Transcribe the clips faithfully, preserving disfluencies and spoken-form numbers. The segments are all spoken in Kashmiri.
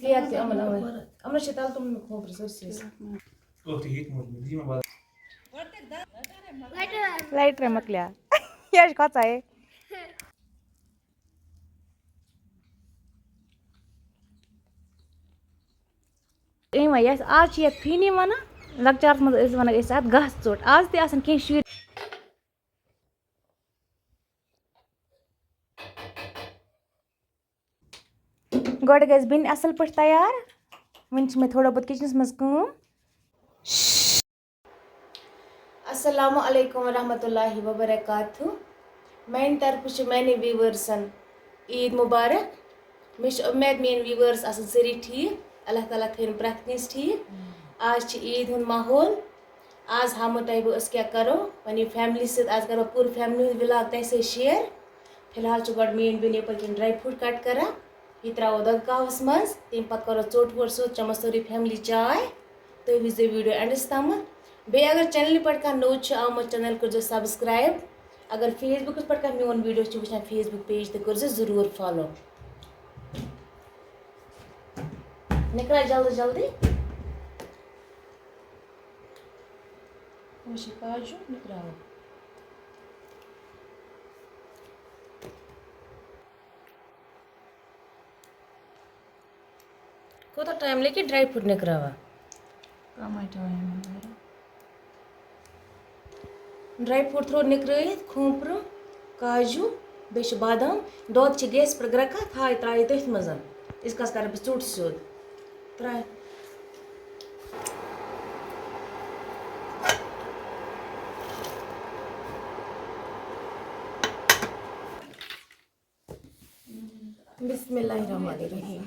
یہِ ہٮ۪کھ تہِ یِمَن، یِمَن، یِمَن چھِ تَلہٕ تُلمٕتۍ کھوٗپرٕ سٲرسٕے۔ ٲٹھ تہِ ییٚتہِ موٗجوٗد، یہِ ما وَل۔ لایٹر مۄکلیٛاو۔ یہِ حظ چھِ کھۄژان یہِ۔ أمۍ وَنہِ یَس، آز چھِ یَتھ فِنی وَنان، لۄکچارَس منٛز ٲسۍ وَنان أسۍ اَتھ گاسہٕ ژوٚٹ۔ آز تہِ آسَن کینٛہہ شُرۍ۔ گۄڈٕ گژھِ بِنہِ اَصٕل پٲٹھۍ تیار۔ وٕنہِ چھِ مےٚ تھوڑا بہت کِچنَس منٛز کٲم۔ السلام علیکم ورحمۃ اللہ وبرکاتہ۔ میانہِ طرفہٕ چھِ میانہِ ویورسن عید مبارک۔ مےٚ چھِ اُمید میٲنۍ ویورس آسن سٲری ٹھیٖک۔ اللہ تعالیٰ تھٲیِن پرٛٮ۪تھ کٲنٛسہِ ٹھیٖک۔ آز چھِ عید ہُنٛد ماحول۔ آز ہاوہو تۄہہِ بہٕ أسۍ کیٛاہ کرو پننہِ فیملی سۭتۍ۔ آز کرو پوٗرٕ فیملی ہُنٛد ولاگ تۄہہِ سۭتۍ شیئر۔ فی الحال چھِ گۄڈٕ میٲنۍ بیٚنہِ یپٲرۍ کِنۍ ڈراے فروٹ کٹ کران۔ یہِ ترٛاوو دۄدٕ کاہوَس منٛز، تَمہِ پَتہٕ کَرو ژوٚٹ ووٚٹ سیوٚد، چٮ۪مو سٲرٕے فیملی چاے۔ تُہۍ وٕچھزیو ویٖڈیو اینڈَس تامَتھ۔ بیٚیہِ اگر چینلہِ پٮ۪ٹھ کانٛہہ نوٚو چھُ آمُت، چینل کٔرۍزیو سبسکرایب۔ اگر فیس بُکَس پٮ۪ٹھ کانٛہہ میون ویٖڈیو چھُ وٕچھان، فیس بُک پیج تہِ کٔرۍزیو ضروٗر فالو۔ نِکراے جلدی جلدی۔ وٕچھ یہِ کاجوٗ نِکراوو۔ کوٗتاہ ٹایم لَگہِ ڈراے فروٹ نِکراوان؟ کَمٕے ٹایم لَگہِ۔ ڈراے فروٹ تھوٚو نِکرٲیِتھ، کھوٗپرٕ، کاجوٗ، بیٚیہِ چھِ بادام۔ دۄد چھِ گیسَس پٮ۪ٹھ گرٛٮ۪کان، تھایہِ ترٛایہِ تٔتھۍ منٛز۔ یِتھ کَنۍ کَرٕ بہٕ ژوٚٹ سیوٚد۔ ترٛایہِ۔ بسم اللہ الرحمن الرحیم۔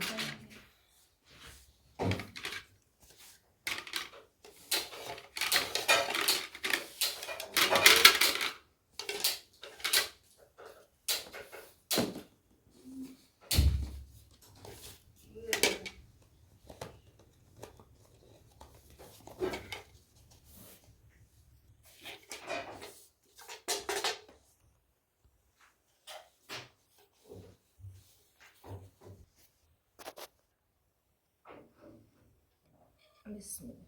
بسم اللہ۔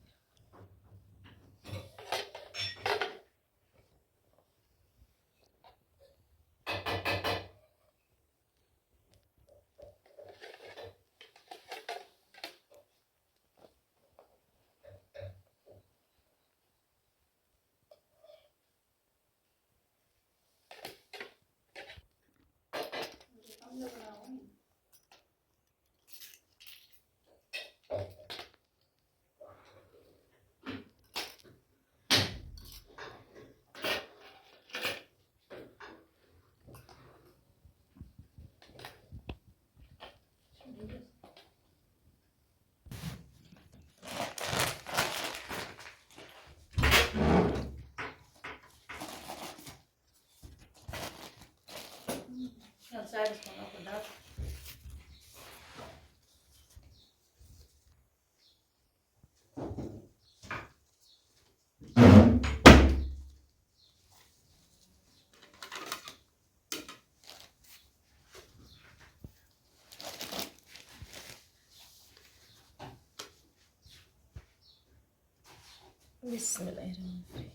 بسم اللہ الرحمن الرحیم۔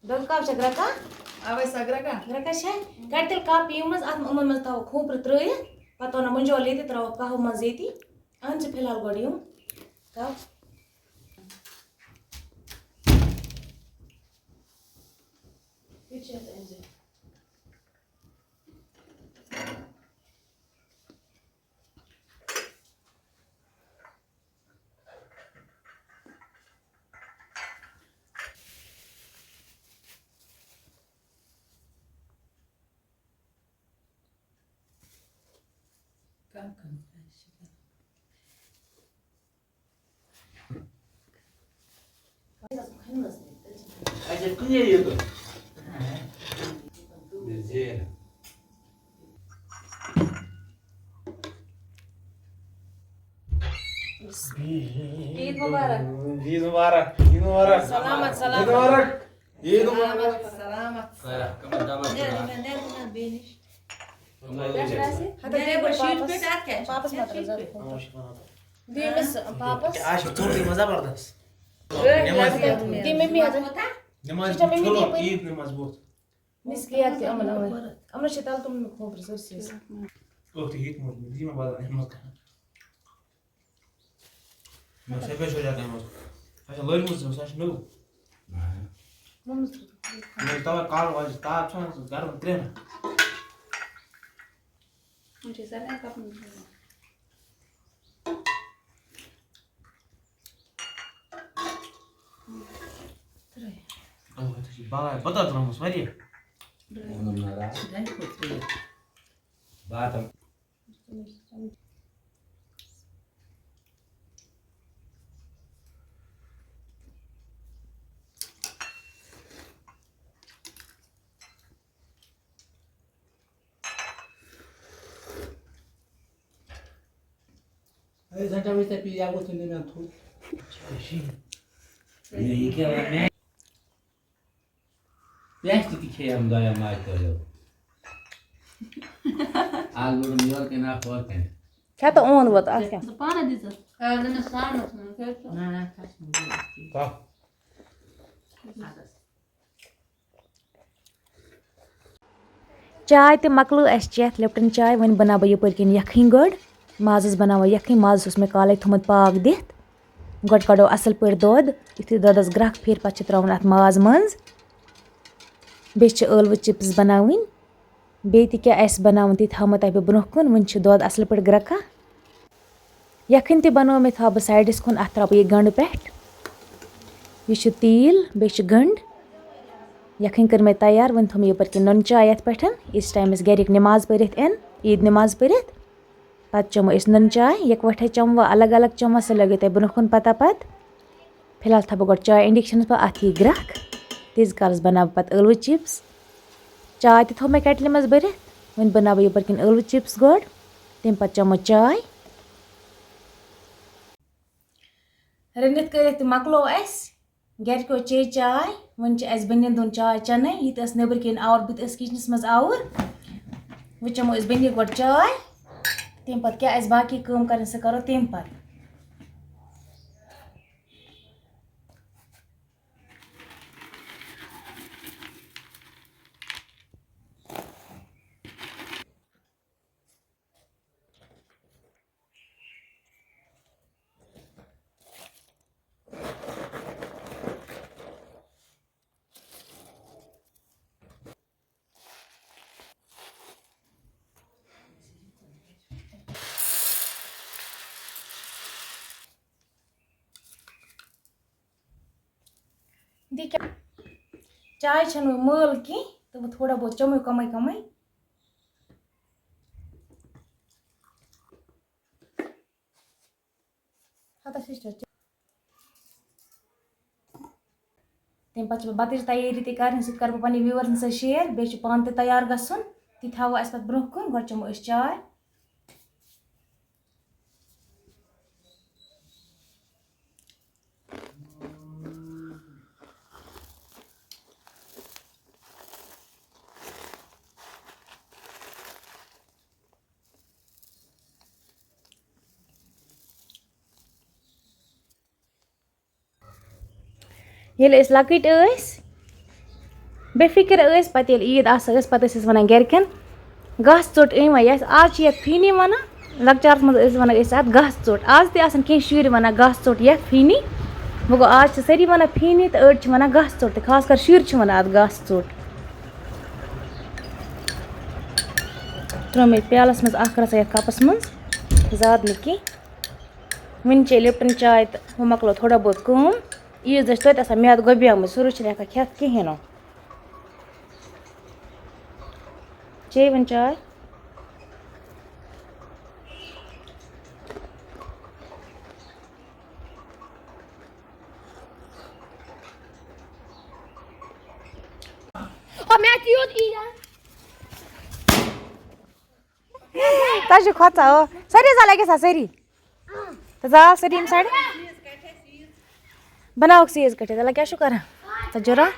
دۄدٕ کپ چھا گرٛٮ۪کان؟ اوے سا گرٛٮ۪کان۔ گرٛٮ۪کان چھا؟ کڑ تیٚلہِ کپ یِم منٛز، اتھ یِمن منٛز تھاوو کھوٗپرٕ ترٲیِتھ، پتہٕ تھاوو نہٕ مُنجول ییٚتی، ترٛاوو قہوٕ منٛز ییٚتی۔ اہن ژٕ فی الحال گۄڈٕ یِم کپ۔ اچھا، کُنے یوت۔ زیر۔ عید مبارک۔ عید مبارک، عید مبارک۔ سلامت، سلامت۔ عید مبارک۔ عید مبارک۔ سلامت۔ کمن دعوت نیر، کران۔ نیر، نیر، نیر، بیٚیہِ نِش۔ کمن دعوت۔ پٮ۪ٹھٕ آسہِ؟ ہتا نیر، گۄڈٕ شیٖٹ پٮ۪ٹھ اَتھ کیٛاہ چھُ؟ پاپس ما ترٛٲو زیادٕ کھوٗپرٕ؟ پاپس۔ بیٚیہِ أمِس پاپس۔ اَز چھِ ژوٚٹٕے مزٕ زبردست۔ أے، نماز یَتھ کیٛاہ؟ بیٚیہِ مٔمی حظ۔ نماز چھِ چھُ ژھُلُن، ؤنِتھ۔ عید نماز بوتھ۔ مِس کیک تہِ یِمن، یِمن۔ یِمن چھِ تَلہٕ تُلمٕتۍ کھوٗپرٕ سٲرسٕے۔ ٲٹھ تہِ ییٚتہِ منٛز، یہِ ما بدل اَمہِ منٛز کانٛہہ۔ نہ، سۄ کیٛاہ چھِ ہُرٮ۪ر گٔمٕژ؟ سۄ چھےٚ لٲجمٕژ، سۄ چھِ نٔو۔ نہ۔ مےٚ چھِ تَوَے کالہٕ واجہِ تاپھ چھُنہ آسان گرم ترٛٮ۪ن۔ وۄنۍ چھِ سارنٕے کَپَن ترٛٲومٕتۍ۔ ترٛٲے۔ اَوٕ، اَتھ چھِ بَلاے بَتَر ترٛٲومٕژ واریاہ۔ ترٛٲے۔ ڈرٛاے فروٗٹ ترٛٲے۔ بادام۔ اے، زَنٹا وٕچھ ژےٚ پی، یا ووٚتھ نہٕ مےٚ تھوٚد۔ یہِ کیٛاہ وَنہِ مےٚ؟ پلاسٹک تہِ کھیٚیَم دۄیو ماجہِ کورٮ۪و۔ اَکھ گوٚڑُم یورٕ کَنہِ، اَکھ ہورٕ کَنہِ۔ کھےٚ تہٕ اوٚن ووت، اَتھ کیٛاہ؟ ژٕ پانَے دِژٕتھ۔ آ، نہ، نہ، سُہ آو نہٕ، سُہ نہٕ، سُہ اوس نہ، نہ، تَس چھُنہٕ ضروٗرت کِہیٖنۍ۔ کَتھ؟ اَدٕ حظ۔ چاے تہِ مۄکلٲو اَسہِ چٮ۪تھ، لِپٹَن چاے۔ وۄنۍ بَناو بہٕ یَپٲرۍ کِنۍ یَکھٕنۍ گۄڈٕ۔ مازَس بَناوو یَکھٕنۍ، مازَس اوس مےٚ کالَے تھوٚمُت پاکھ دِتھ۔ گۄڈٕ کَڑو اَصٕل پٲٹھۍ دۄد، یُتھُے دۄدَس گرٛٮ۪کھ پھیرِ، پَتہٕ چھِ ترٛاوُن اَتھ ماز منٛز۔ بیٚیہِ چھِ ٲلوٕ chips بَناوٕنۍ۔ بیٚیہِ تہِ کیٛاہ آسہِ بَناوُن، تہِ تھاوٕ بہٕ تۄہہِ بہٕ برٛونٛہہ کُن۔ وٕنہِ چھِ دۄد اَصٕل پٲٹھۍ گرٛٮ۪کان۔ یَکھٕنۍ تہِ بَنٲو مےٚ، تھاوٕ بہٕ سایڈَس کُن، اَتھ ترٛاوٕ بہٕ یہِ گَنٛڈٕ پٮ۪ٹھ۔ یہِ چھُ تیٖل، بیٚیہِ چھُ گَنٛڈ۔ یَکھٕنۍ کٔر مےٚ تیار، وۄنۍ تھوٚو مےٚ یَپٲرۍ کِنۍ نُن چاے یَتھ پٮ۪ٹھ۔ یِژھ ٹایمَس گَرِکۍ نٮ۪ماز پٔرِتھ یِن، عیٖد نٮ۪ماز پٔرِتھ۔ پَتہٕ چٮ۪مو أسۍ نُن چاے، یِکوَٹھَے چٮ۪موا، الگ الگ چٮ۪موا، سُہ لَگیو تۄہہِ برٛونٛہہ کُن پَتہ پَتہٕ۔ فی الحال تھاوٕ بہٕ گۄڈٕ چاے اِنڈَکشَنَس پٮ۪ٹھ، اَتھ یی گرٛٮ۪کھ۔ تیٖتِس کالَس بَناوٕ بہٕ پَتہٕ ٲلوٕ chips۔ چاے تہِ تھٲو مےٚ کَٹلہِ منٛز بٔرِتھ۔ وۄنۍ بَناوٕ بہٕ یَپٲرۍ کِنۍ ٲلوٕ chips گۄڈٕ، تَمہِ پَتہٕ چٮ۪مو چاے۔ رٔنِتھ کٔرِتھ تہِ مۄکلو اَسہِ۔ گَرِکیو چے چاے، وۄنۍ چھِ اَسہِ بیٚنٮ۪ن دۄن چاے چٮ۪نَے۔ یہِ تہِ ٲس نیٚبرٕ کِنۍ آوُر، بہٕ تہِ ٲسٕس کِچنَس منٛز آوُر۔ وۄنۍ چٮ۪مو أسۍ بیٚنہِ گۄڈٕ چاے، تَمہِ پَتہٕ کیٛاہ آسہِ باقٕے کٲم کَرٕنۍ، سۄ کَرو تَمہِ پَتہٕ۔ دِ کیٛاہ؟ چاے چھَنہٕ وۄنۍ مٲل کینٛہہ، تہٕ وۄنۍ تھوڑا بہت چَمو کَمٕے کَمٕے۔ ہتا سِسٹَر، تَمہِ پَتہٕ چھِ مےٚ بَتٕچ تیٲری تہِ کَرٕنۍ، سُہ تہِ کَرٕ بہٕ پنٛنٮ۪ن viewersن سۭتۍ share۔ بیٚیہِ چھُ پانہٕ تہِ تیار گژھُن، تہِ تھاوو اَسہِ پَتہٕ برٛونٛہہ کُن۔ گۄڈٕ چٮ۪مو أسۍ چاے۔ ییٚلہِ أسۍ لۄکٕٹۍ ٲسۍ، بے فِکر ٲسۍ، پَتہٕ ییٚلہِ عیٖد آسان ٲس، پَتہٕ ٲسۍ أسۍ وَنان گَرِکٮ۪ن، "گاسہٕ ژوٚٹ أنۍ وۄنۍ اَسہِ۔" آز چھِ یَتھ فیٖنی وَنان، لۄکچارَس منٛز ٲسۍ وَنان أسۍ اَتھ گاسہٕ ژوٚٹ۔ آز تہِ آسان کینٛہہ شُرۍ وَنان گاسہٕ ژوٚٹ یا فیٖنی، وۄنۍ گوٚو آز چھِ سٲری وَنان فیٖنی تہٕ أڑۍ چھِ وَنان گاسہٕ ژوٚٹ تہِ، خاص کر شُرۍ چھِ وَنان اَتھ گاسہٕ ژوٚٹ۔ ترٛٲو مےٚ پیالَس منٛز اَکھ رَژھا یَتھ کَپَس منٛز، زیادٕ نہٕ کینٛہہ۔ وٕنہِ چے لِپٹَن چاے تہٕ وۄنۍ مۄکلٲو تھوڑا بہت کٲم۔ عیٖذ دۄہ چھِ توتہِ آسان میٛادٕ گۄبیومُت، سُہ روٗد چھِنہٕ ہٮ۪کان کھٮ۪تھ کِہیٖنۍ نہٕ۔ چے وۄنۍ چاے؟ تۄہہِ چھُ کھۄژان، او۔ سٲری زال أکِس سا، سٲری۔ تہٕ زال سٲری ییٚمہِ سایڈٕ۔ بناوکھ سیٖز کٔٹھِتھ، تَلہ کیٛاہ چھُو کران؟ ژٕ جُرا؟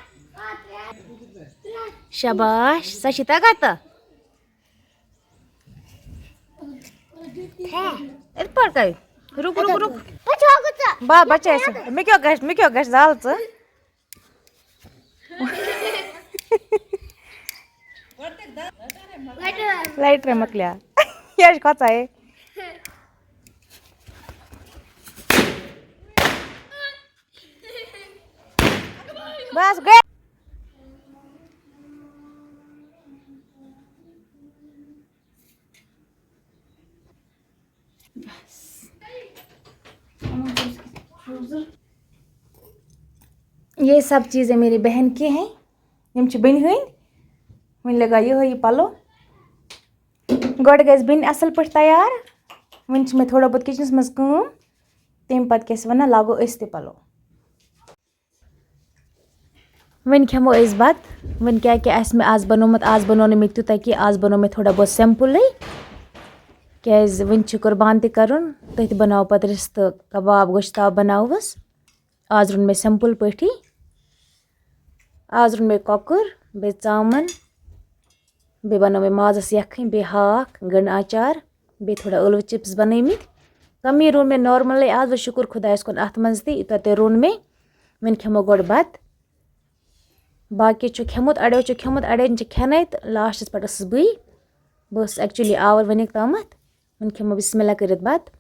شاباش، سۄ چھِ تَگان تہٕ۔ یِتھ پٲٹھۍ کَرِ۔ رُک، رُک، رُک۔ با، بچے سُہ۔ مےٚ کیٛاہ گژھِ، مےٚ کیٛاہ گژھِ زال ژٕ؟ لایٹرے مۄکلیٛاو۔ یہِ حظ چھِ کھۄژان، ہے۔ بس گٔے۔ بس۔ یہ سب چیزیں میری بہن کی ہیں، یِم چھِ بیٚنہِ ہٕنٛدۍ۔ وۄنۍ لگا یِہوٚے یہِ پَلو۔ گۄڈٕ گژھِ بیٚنہِ اَصٕل پٲٹھۍ تیار۔ وۄنۍ چھِ مےٚ تھوڑا بہت کِچنَس منٛز کٲم، تَمہِ پَتہٕ کیٛاہ چھِ وَنان، لاگو أسۍ تہِ پَلو۔ وۄنۍ کھٮ۪مو أسۍ بَتہٕ۔ وۄنۍ کیٛاہ کیٛاہ آسہِ مےٚ آز بَنومُت، آز بَنوو نہٕ مےٚ تیوٗتاہ کینٛہہ، آز بَنوو مےٚ تھوڑا بہت سِمپٕلٕے، کیٛازِ وۄنۍ چھِ قۄربان تہِ کَرُن، تٔتھۍ بَناوو پَتہٕ رِستہٕ، کَباب، گۄشتاب بَناووس۔ آز روٚن مےٚ سِمپٕل پٲٹھی۔ آز روٚن مےٚ کۄکُر، بیٚیہِ ژامَن، بیٚیہِ بَنٲو مےٚ مازَس یَکھٕنۍ، بیٚیہِ ہاکھ، گٔنٛڈ آچار، بیٚیہِ تھوڑا ٲلوٕ چِپٕس بَنٲومٕتۍ۔ کَمٕے روٚن مےٚ نارمَلٕے آز، وۄنۍ شُکُر خۄدایَس کُن اَتھ منٛز تہِ، یوٗتاہ تہِ روٚن مےٚ۔ وۄنۍ کھٮ۪مو گۄڈٕ بَتہٕ، باقٕے چھُ کھٮ۪مُت، اَڑیو چھُ کھٮ۪مُت، اَڑٮ۪ن چھِ کھٮ۪نَے تہٕ لاسٹَس پٮ۪ٹھ ٲسٕس بٕے، بہٕ ٲسٕس actually آوُر وٕنیُک تامَتھ۔ وۄنۍ کھٮ۪مو بِسمِ اللہ کٔرِتھ بَتہٕ۔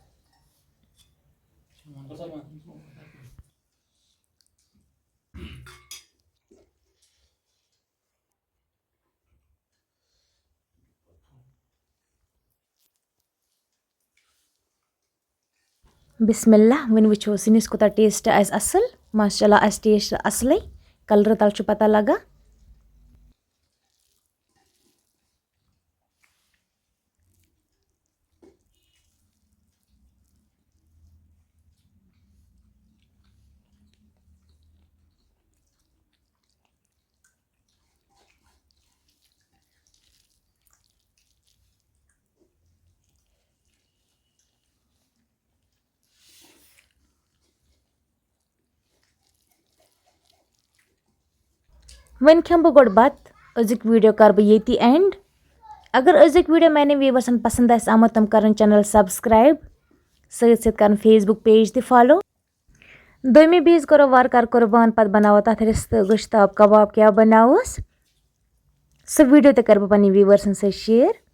بسم اللہ، وۄنۍ وٕچھو سِنِس کوٗتاہ ٹیسٹ آسہِ اَصٕل۔ ماشاء اللہ آسہِ ٹیسٹ اَصلٕے، کَلرٕ تَل چھُ پَتہ لَگان۔ وۄنۍ کھٮ۪مہٕ بہٕ گۄڈٕ بَتہٕ، أزیُک ویٖڈیو کَرٕ بہٕ ییٚتی end۔ اگر أزیُک ویٖڈیو میانٮ۪ن ویوٲرسَن پَسنٛد آسہِ آمُت، تِم کَرَن channel subscribe، سۭتۍ سۭتۍ کَرَن Facebook page تہِ follow۔ دوٚیمہِ بیٚیِس کَرو وارٕ کارٕ قۄربان، پَتہٕ بَناوو تَتھ رِستہٕ، گۄشتاب، کَباب کیٛاہ بَناووس، سُہ ویٖڈیو تہِ کَرٕ بہٕ پنٛنٮ۪ن ویوٲرسَن سۭتۍ share۔